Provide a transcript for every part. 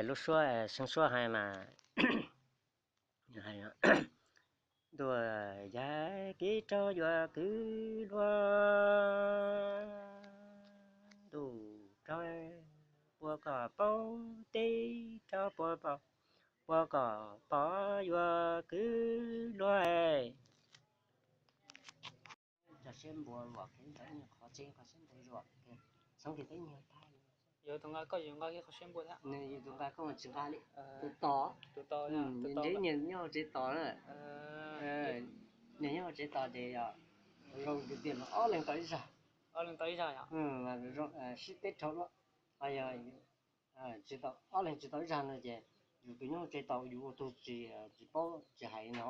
Lub suab, seev suab hais mas, ntuj, yog kib rau yuav kwv luag, ntuj rau puas kom paub, teb rau puas paub, puas kom pom yuav kwv luag. Cov siab npua luam kev ntawd qhov tseeb, qhov siab ntev zuam, txhoov kev teb nyuag tag. Yog tus nqa koj yus nqa kiag qhov siab npua thiab. Nws yus tus nqa koj tsis nqa li. Tus tos, tus tos, nws nyob hauv tsev tos na. Nws nyob hauv tsev tos ces yog zoo tiag tiag mas ob leeg tos ib zag. Ob leeg tos ib zag yom. Sib teb rhau luaj, yog tsis tau, ob leeg tsis tau ib zag no ces yus tus nyob hauv tsev tos yus ua tug tsis, tsis paub tsis hais no.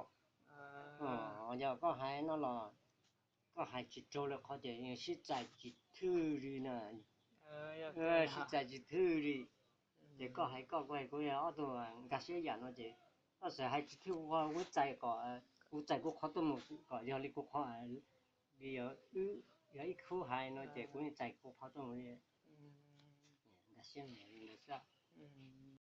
Yog koj hais no los koj hais tsis raug lawv qhov ces sib txais tsis thwj li na. Sib txais tsis thwj li. Ces koj hais koj, kuv hais kuv, yog ob tug nkag siab yam no ces koj txawm hais tsis thwj kuv qhov, kuv txais kom, kuv txais kuv qhov tuaj mus kom yog li kuv qhov, li yog wb yog ib khub hais no ces kuv yeej txais kuv qhov tuaj mus li. Nkag siab li ntawd xwb.